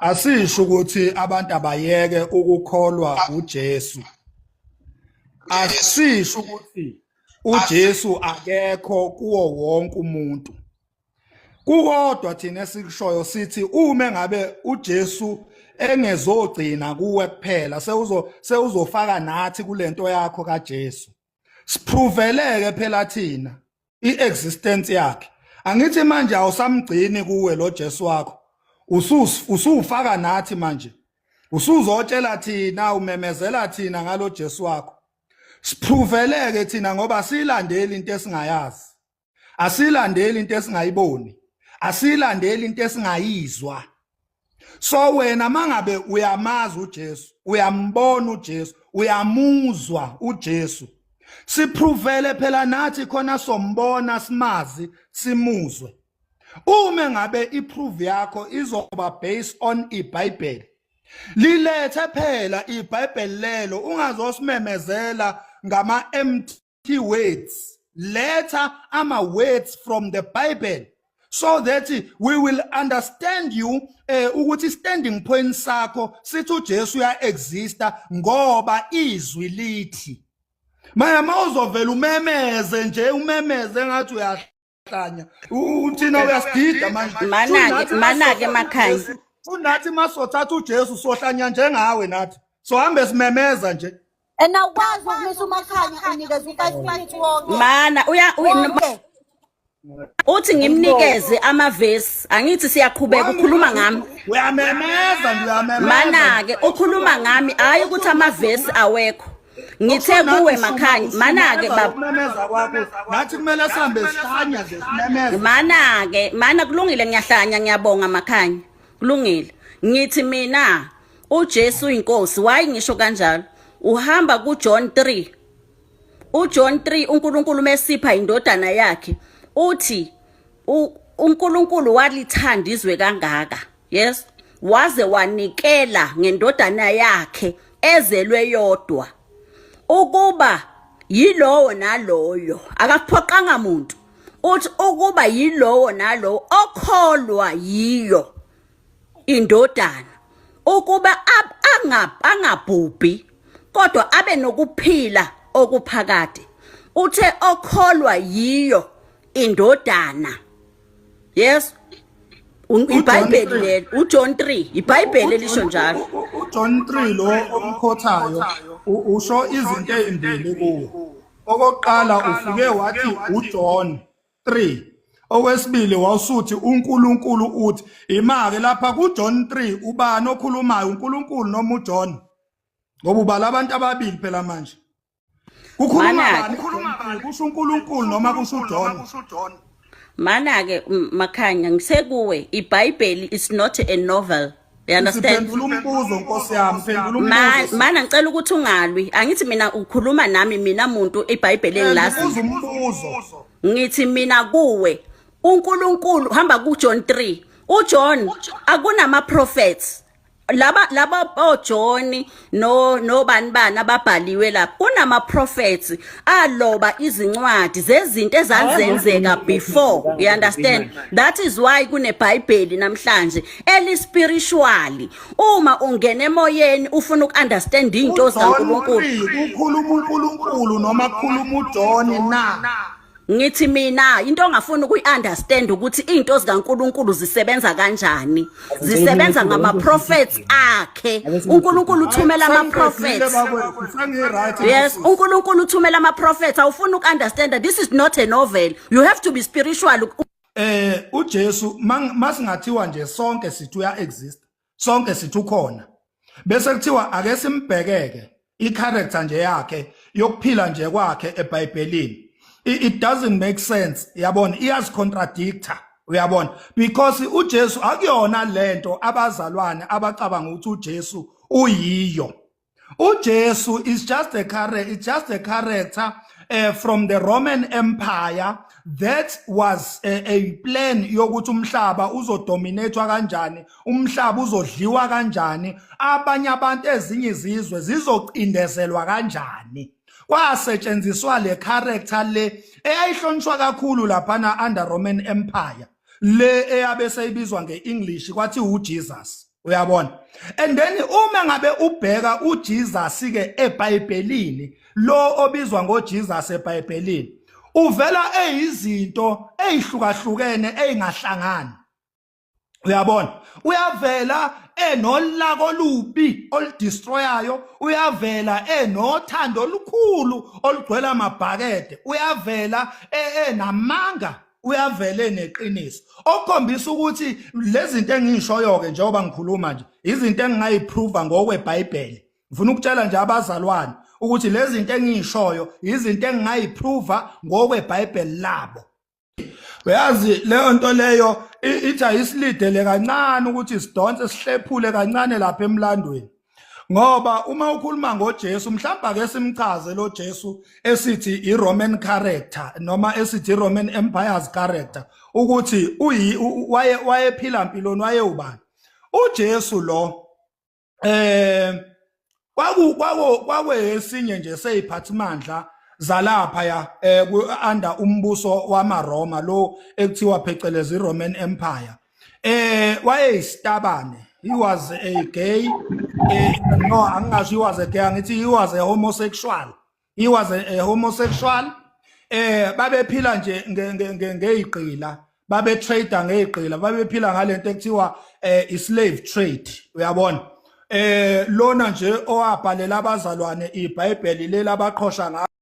Asisho ukuthi abantu abayeke ukukholwa uJesu. Asisho ukuthi uJesu akekho kuwo wonke umuntu. Kukodwa thina esikushoyo sithi uma ngabe uJesu engezogcina kuwe kuphela, sewuzofaka nathi kulento yakho kaJesu. Siproveleke phela thina iexistence yakhe. Angithi manje awusamgcini kuwe lo Jesu wakho. Usufaka nathi manje. Usuzotshela thina, umemezela thina ngalo Jesu wakho. Siproveleke thina ngoba silandeli into esingayazi. Asilandeli into esingayiboni. Asilandeli into esingayizwa. So wena mangabe uyamazi uJesu, uyambona uJesu, uyamuzwa uJesu, siprovele phela nathi khona sombona, simazi, simuzwe. Uma ngabe iproof yakho izoba based on iBhayibheli, lilethe phela iBhayibheli lelo, ungazosimemezela ngama empty words. Letha ama words from the Bible so that we will understand you, ukuthi standing point sakho sithi uJesu uya exista ngoba izwi lithi. Maya mawuzovela umemeze nje, umemeze ngathi uyahlanya, uthina uyasidida manje. Mana-ke, mana-ke Makhanya. Unathi masothatha uJesu sohlanya njengawe, nathi sohambe simemeza nje. And awukwazi ukumisa uMakhanya, unikeza u-5 minutes wonke. Mana uya Wonke. Uthi ngimnikeze amavesi. Angithi siyaqhubeka, ukhuluma ngami. Uyamemeza nje, uyamemeza. Mana-ke, ukhuluma ngami, hayi ukuthi amavesi awekho. Ngithe kuwe Makhanya, mana-ke baba. Ukumemeza kwakho nathi kumele sihambe sihlanya nje, simemeza. Mana-ke, mana, kulungile, ngiyahlanya, ngiyabonga Makhanya. Kulungile. Ngithi mina uJesu inkosi, why ngisho kanjalo? Uhamba kuJohn 3. UJohn 3, uNkulunkulu mesipha indodana yakhe, uthi uNkulunkulu walithanda izwe kangaka. Yes. Waze wanikela ngendodana yakhe ezelwe yodwa, ukuba yilowo naloyo, akaphoqanga muntu, uthi ukuba yilowo nalowo okholwa yiyo indodana ukuba angabhubhi kodwa abe nokuphila okuphakade. Uthe okholwa yiyo indodana. Yes, iBhayibheli lelo, uJohn 3, iBhayibheli elisho njalo. UJohn 3 lo omkhothayo usho izinto ezimbili kuwo. Okokuqala ufike wathi uJohn 3. Okwesibili wawusuthi uNkulunkulu uthi. Imake lapha kuJohn 3, ubani okhulumayo, uNkulunkulu noma uJohn? Ngoba ubala abantu ababili phela manje. Kukhuluma Mana-ke. bani kuJohn 3? Kusho uNkulunkulu noma kusho uJohn? Mana-ke, Makhanya, ngisekuwe, iBhayibheli is not a novel, you understand? Siphendula umbuzo, Nkosi yami, phendula umbuzo. Mana, ngicela ukuthi ungalwi. Angithi mina ukhuluma nami, mina muntu iBhayibheli engilaziyo. Ngibuza umbuzo. Ngithi mina kuwe, uNkulunkulu, hamba kuJohn 3. UJohn akunama prophets laba oJohn no nobani bani ababhaliwe lapha, kunama prophets aloba izincwadi zezinto ezazenzeka before, you understand? That is why kuneBhayibheli namhlanje eli spiritually. Uma ungena emoyeni ufuna ukunderstand into uJohn zikaNkulunkulu. 3 kukhuluma uNkulunkulu noma kukhuluma uJohn na? Ngithi mina into ongafuni ukuyi-understand ukuthi iy'nto zikaNkulunkulu zisebenza kanjani, zisebenza ngama-prophets akhe. UNkulunkulu uthumela ama-prophets. Sengi-right. Yes, uNkulunkulu uthumela ama-prophets. Awufuni uku-understand, this is not a novel, you have to be spiritual. UJesu, masingathiwa nje sonke sithi uya exist, sonke sithi ukhona, bese kuthiwa ake simbhekeke i-character nje yakhe yokuphila nje kwakhe eBhayibhelini, it doesn't make sense, yabona, iyazicontradicta, uyabona, because uJesu akuyona lento abazalwane abacabanga ukuthi uJesu uyiyo. uJesu is just a character, it's just a character from the Roman Empire that was a plan yokuthi umhlaba uzodominatwa kanjani, umhlaba uzodliwa kanjani, abanye abantu, ezinye izizwe zizocindezelwa kanjani. Kwasetshenziswa le character le eyayihlonishwa kakhulu laphana under Roman Empire, le eyabe seyibizwa ngeEnglish kwathi uJesus. Uyabona? And then uma ngabe ubheka uJesus ke eBhayibhelini, lo obizwa ngoJesus eBhayibhelini, uvela eyizinto ezihlukahlukene ezingahlangani. Uyabona, uyavela enolaka olubi oludestroyayo, uyavela enothando olukhulu olugcwele amabhakede, uyavela enamanga, uyavela eneqiniso, okukhombisa ukuthi lezi zinto engishoyo ke njengoba ngikhuluma nje, izinto engingayiprova ngokweBhayibheli. Ngifuna ukutshela nje abazalwane ukuthi lezi zinto engishoyo izinto engingayiprova ngokweBhayibheli labo. Uyazi, leyo nto leyo ithi ayisilidele kancane ukuthi sidonse sihlephule kancane lapha emlandweni, ngoba uma ukhuluma ngoJesu, mhlawumbe ake simchaze lo Jesu esithi iRoman character noma esithi iRoman Empire's character, ukuthi uyi waye wayephila mpiloni, waye ubani uJesu lo. Kwaku kwaku kwakwesinye nje seyiphathimandla zalapha ya under umbuso wamaRoma lo ekuthiwa phecelezi iRoman Empire. Wayeyisitabane, he was a gay, no, angingasho he was a gay, angithi he was a homosexual. He was a homosexual. Babephila nje ngeyigqila, babe trade ngeyigqila, babephila ngalento ekuthiwa i-slave trade. Uyabona, lona nje owabhalela abazalwane iBhayibheli leli abaqhosha ngalo.